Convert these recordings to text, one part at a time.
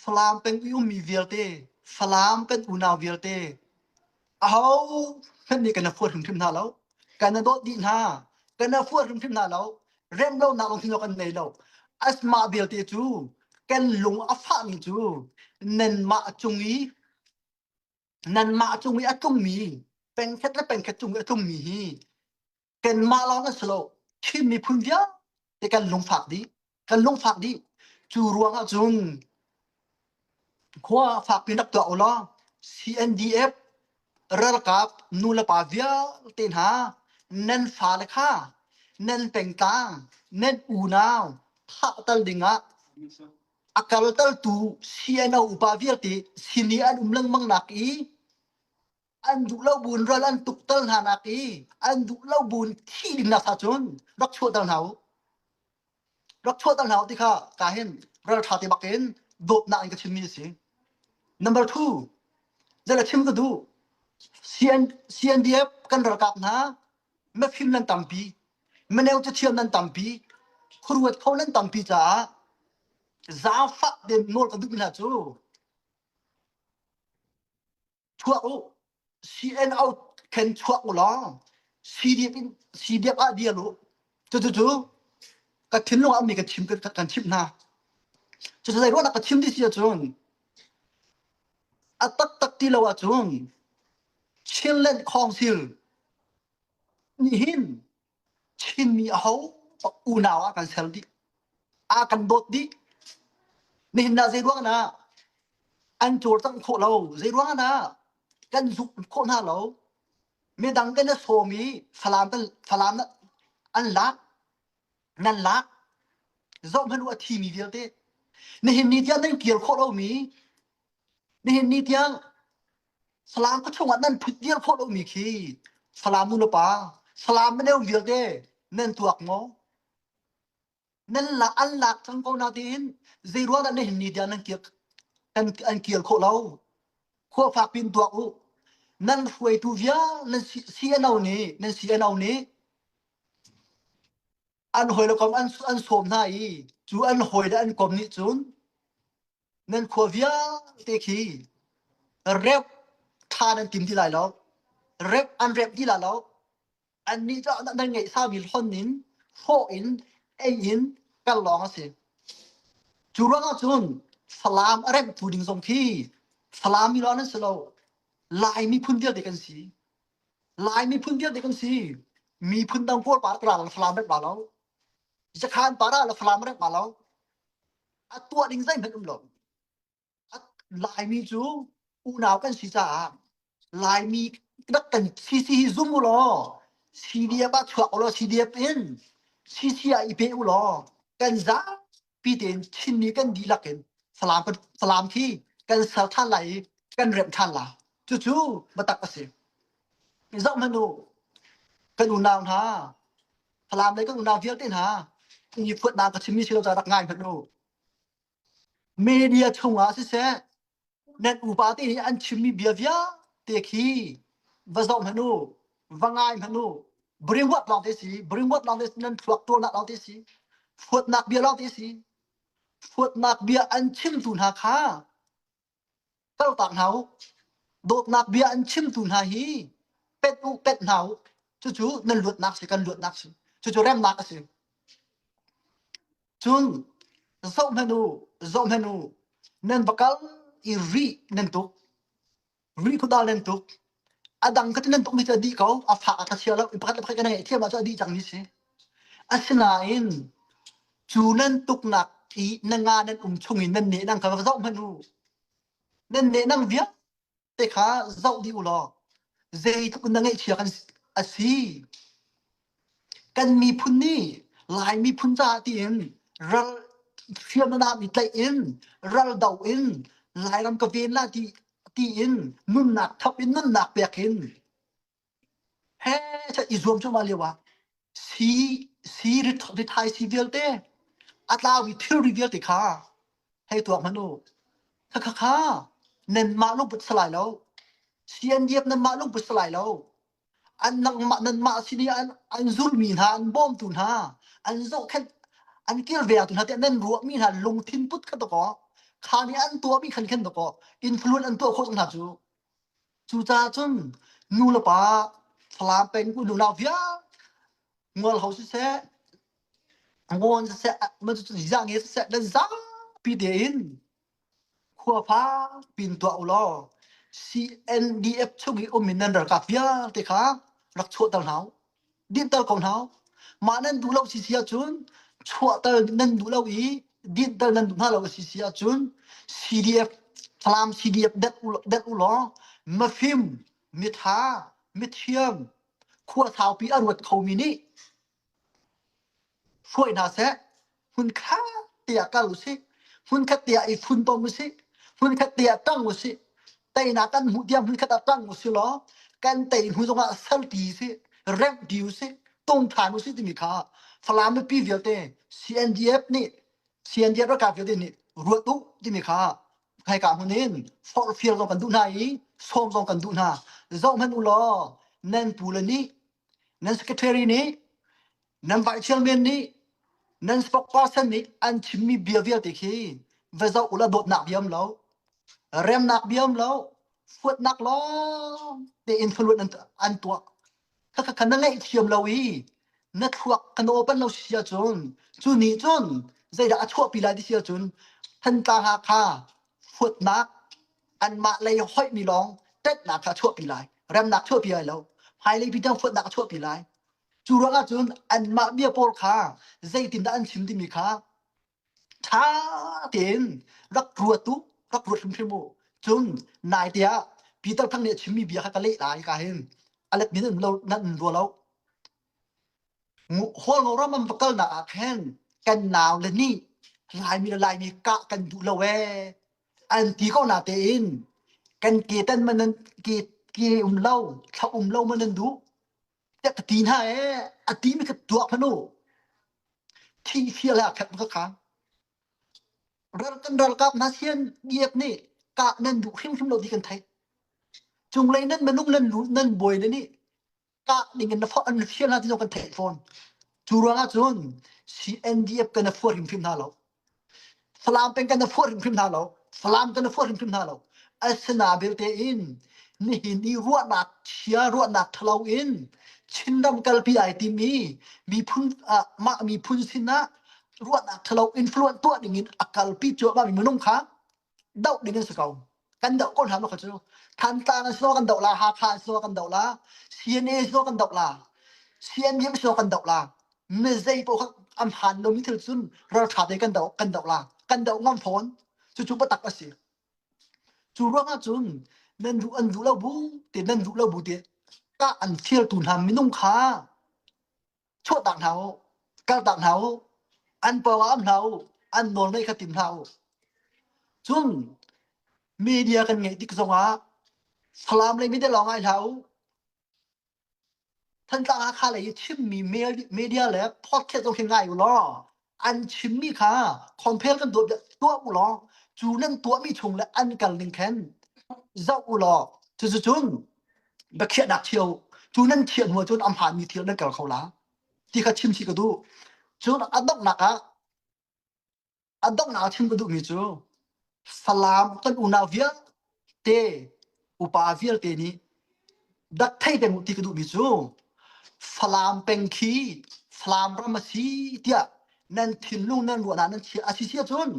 Falam peng i ummi vialte, Falam kan unau vialte, aho hmanh nih kan i fuat hrimhrim hna lo. Kan i dawt dih hna. Kan i fuat hrimhrim hna lo. Rem lonak lungthin zong kan nei lo. Asmah vialte cu kan lung a fahmi cu nanmah cung i nanmah cung i a tlungmi pengkhat le pengkhat cung i a tlungmi hi kanmah lawng kan si lo. Chin miphun vialte kan lungfak dih. Kan lungfak dih. Cu ruang ah cun khua fakpi rak tuah u law CNDF ralkap nu le pa vialte hna nan fale kha nan pengtlang nan unau thah tal dingah a kaltaltu CNO upa vialte sin i an um lengmang nak i an duh lo buin ral an tuk tal hna nak i an duh lo buin thi ding nak cun rak chuah tal hna u rak chuah tal hna u ti kha ka hin ral tha te bak in dawtnak in ka chimmi a si. Number two, zela chim ka duh. CN, CNDF kan ralkap hna mafim nan tampi, maneu cathiam nan tampi, khuaruat kho nan tampi caah zaangfah tein nawl ka duhmi hna cu chuak u CNO khen chuak u law CDF in CDF ah dial u cucu ka thinlung ah mi ka chim kan chimh hna cucu zei ruangah ka chim ti si ahcun a taktak ti lo ahcun Chinland Council nih hin Chinmi aho unau ah kan ser dih a kan dawt dih nihin ah zei ruang dah an cawlcangh khawh lo zei ruang dah kan zumh khawh hna lo midang kan i sawm i Falam kan Falam an lak nan lak zoh hmanh u a thimi vialte nihin ni tiang nan kir khawh lomi nihin ni tiang Falam ka chungah nan phut vial khawh lomi khi Falam nu le pa Falam maneu vialte nan tuak maw nan lak an lak cang ko nain zei ruang dah nihin ni tiang nan kir kan an kir khawh lo khua fak pin tuak u nan hruaitu vial nan CNO nih nan CNO nih an hawi le kom an an sawm hna i cu an hawi le an kom nih cun nan khua vialte khi rep tha nan tim ti lai lo rep an rep ti lai lo annih cu nan ngeih sami hlon in hrawh in ei in kal lawng a si. Cu ruangah cun Falam a remhtu ding zong khi Falam mi lawng nan si lo. Lai miphun vialte kan si. Lai miphun vialte kan si. Miphun dang kawl pa ra Falam remh ba lo. Zakhan pa ra Falam remh ba lo. A tuah ding zeihmanh um lo. Laimi cu unau kan si caah Laimi rak kan CC hi zum u law CDF ah chuak u law CDF in CC ah i pe u law kan zapi tein Chinmi kan dihlak in Falam Falam khi kan ser ṭhan lai i kan remh ṭhan lai. Cucu biatak a si. Zoh hmanh u, kan unau hna, Falam lei kan unau vialte hna, i phuatnak ka chimmi si lo caah rak ngai hmanh u. Media chungah siseh nan upa te nih an chimmi bia vialte khi va zoh hmanh u, va ngai hmanh u. Bringwat lawng te si, bringwat lawng te si, nan thluak ṭawlnak lawng te si, fuatnak bia lawng te si. Fuatnak bia an chimtu hna kha kaltak hna u. Dawtnak bia an chimtu hna hi pet u, pet hna u. Cucu nan luatnak si, kan luatnak si. Cucu remnak a si. Cun zoh hmanh u, zoh hmanh u, nan va kal i rih nan tuk, rih khuadal nan tuk. A dang kha cu nan tukmi cu a dih ko, a fak ah ka chia lo, pakhat le pakhat kan ngaihthiam ahcun a dih cangmi si. Asinain cu nan tuknak i na nga nan um chung i nan nehnang kha va zoh hmanh u. Nan nehnang vialte te kha zoh dih u law zeitluk in na ngaihchia kan a si kan miphun nih Lai miphun caah tiin ral hriamnam i tlaih in ral do in Lairam ka ven la ti tiin nunnak thap in nunnak pek in he i zuam cuahmah lio ah si si rithai si vialte a tlaumi thilri vialte kha hei tuak hmanh u kha kha kha nanmah lungput si lai lo CNDF nanmah lungput si lai lo an nangmah nanmah sin i an an zulmi hna an bawmtu hna an zohkhenh an kilvengtu hna tiah nan ruahmi hna lungthin put kha dakaw. Kha nih an tuahmi khan khin dawkaw influence an tuah khawh cang hna cu. Cucaah cun nu le pa Falam peng unau vialte ngol ho siseh, ngawn siseh, zah nge siseh, nan zapi tein Khua fakpi in tuah u law CNDF chung i um in nan ralkap vialte kha rak chuahter hna u. Dinhter ko hna u. Mah nan duh lo sisi ahcun chuahter nan duh lo i dinhter nan duh hna lo a si si ahcun CDF Falam CDF det u, det u law mafim, mitha, mithiam, khua saupi a ruat khomi nih hruai hna seh. Hmunkhat te ah kal usih. Hmunkhat te ah i funtom usih. Hmunkhat te ah ṭang usih. Teinak kan hmuh tiang hmunkhat ah ṭang usih law kan tei hnu zongah salṭi usih, remhṭi usih, tung ṭhan usih timi kha Falam mipi vialte CNDF nih CNDF ralkap vialte nih ruat u timi kha hmaika hmun in forhfial zong kan duh hna i sawm zong kan duh hna. Zoh hmanh u law nan pu le nih nan secretary nih nan vice chairman nih nan spokesperson nih an chimmi bia vialte khi va zoh ula dawtnak bia um lo remnak bia um lo fuatnak lawng tein faluat an, an tuah kha kha na ngaih thiam lo i na thluak kan open lo si ahcun cu nih cun zeidah a chuahpi lai ti si ahcun Thantlang Hakha fuatnak anmah lei hoihmi lawng tetnak kha a chuahpi lai remnak chuahpi lai lo hmailei pi tiang fuatnak a chuahpi lai Cu ruangah cun anmah bia pawl kha zeitindah an chim timi kha ṭha tein rak ruat u, rak ruat hrimhrim u. Cun naite ah Peter Thang nih a chimmi bia kha ka leh lai ka hin a let min lo nan rua lo. Hualngo ram an va kalnak ah khan kan nau le nih Laimi le Laimi kah kan duh lo ee an ti ko na tein kan ke tan man nan ke ke um lo thla um lo man nan duh Tiah ka ti hna ee, a timi ka tuah hmanh u. Thi fial ah khat ka khang. Ral kan ralkap hna sian biak nih kah nan duh hrimhrim lo ti kan theih. Cunglei nan minung nan lu nan bawi le nih kah ding in na an fial hna ti zong kan theih fawn. Cu ruangah cun CNDF kan a fuar hrimhrim hna lo. Falam peng kan a fuah hrimhrim hna lo. Falam kan a fuah hrimhrim hna lo. Asina belte in nihin i ruahnak chia ruahnak ṭhalo in Chinram kalpi ai tim i miphun ah mah miphun sinah ruahnak ṭhalo influence tuah ding in a kalpi cuahmah mi minung kha doh ding an si ko. Kan doh ko hna ma kha cu. Thantlang an si kan doh la, Hakha an si kan doh la, CNA si kan doh la, CNDM si kan doh la. Mi zei paoh kha an hmaan lomi thil cun ralṭha te kan doh kan doh la. Kan doh ngam fawn. Cucu biatak a si. Cu ruangah cun nan duh an duh lo bu te nan duh lo bu te kah an fialtu hna minung kha chuahtak hna u, kaltak hna u, an pawngah um hna u, an nawl ngeih kha tim hna u. Cun media kan ngeih tik zongah Falam lei media lawng ngai hlah u. Thantlang Hakha lei i chimmi media le podcast zong khi ngai u law an chimmi kha compare kan tuah tuah u law cu nan tuahmi chung le an kal ning khan zoh u law cucu biakhiahnak chia u cu nan thiah hnu ahcun a hmaanmi thil nan kal kho la ti kha chim si ka duh cun a donghnak ah a donghnak ah chim ka duhmi cu Falam kan unau vialte upa vialte nih dak thei peng u ti ka duhmi cu Falam peng khi Falam ram a si tiah nan thinlung nan ruahnak nan chia a si si ahcun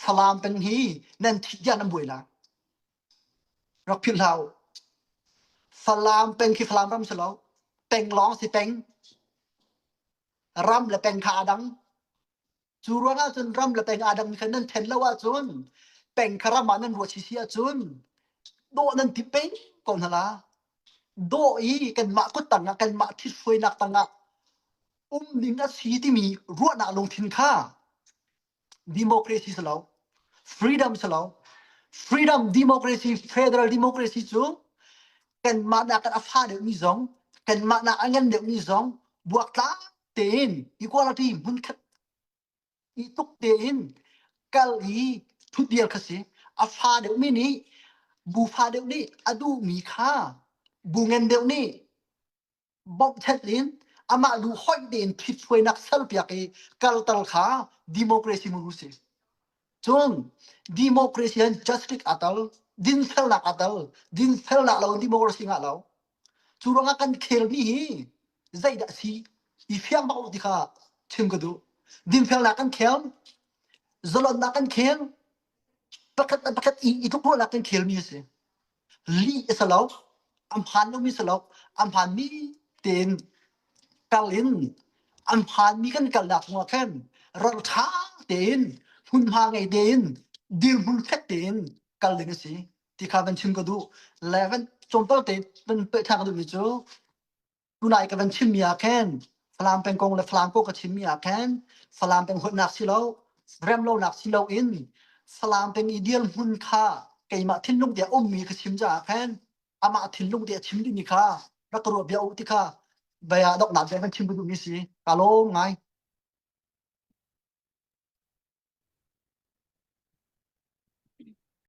Falam peng hi nan thih tiah nan buai la rak philh hlah u Falam peng khi Falam ram si lo peng lawng si peng ram le peng kha aa dang Cu ruangah cun ram le peng aa dangmi kha nan then lo ahcun peng kha ram ah nan ruah chih ahcun dawh nan ti peng ko hna la. Dawh i kanmah kut tangah kanmah thithruainak tangah um ding a si timi ruahnak lungthin kha democracy si lo, freedom si lo. Freedom, democracy, federal democracy cu kanmah nakin a fa deuhmi zong, kanmah nak a ngan deuhmi zong buaktlak tein equality hmunkhat i tuk tein kal i thutdir kha si a fa deuhmi nih bu fa deuh nih a duhmi kha bu ngan deuh nih bawmhchanh in amah duh hoih tein thithruainak serpiak i kalter kha democracy muru si. Cun democracy hin justice aa tel, dinfelnak aa tel, dinfelnak lo in democracy ngah lo. Cu ruangah kan khelmi hi zeidah a si i fiang bak u ti kha chim ka duh. Dinfelnak kan khel, zalonnak kan khel, pakhat le pakhat i i tlukrualnak kan khelmi a si. Lih a si lo, a hmaan lomi si lo, a hmaanmi tein kal in an phanmi kan kalnak chungah khan ralṭha tein hmunhma ngei tein dirhmun fek tein kal ding a si ti kha van chim ka duh. Le van tlawmpal te van pehṭhan ka duhmi cu tunai ka van chimmi ah khan Falam peng kong le Falam kong ka chimmi ah khan Falam peng huatnak si lo rem lonak si loin Falam peng i dirhmun kha keimah thinlung te a ummi ka chim caah khan amah thinlung te a chim dingmi kha rak ka ruah bia u ti kha bia donghnak bia kan chim ka duhmi si. Ka lawm ngai.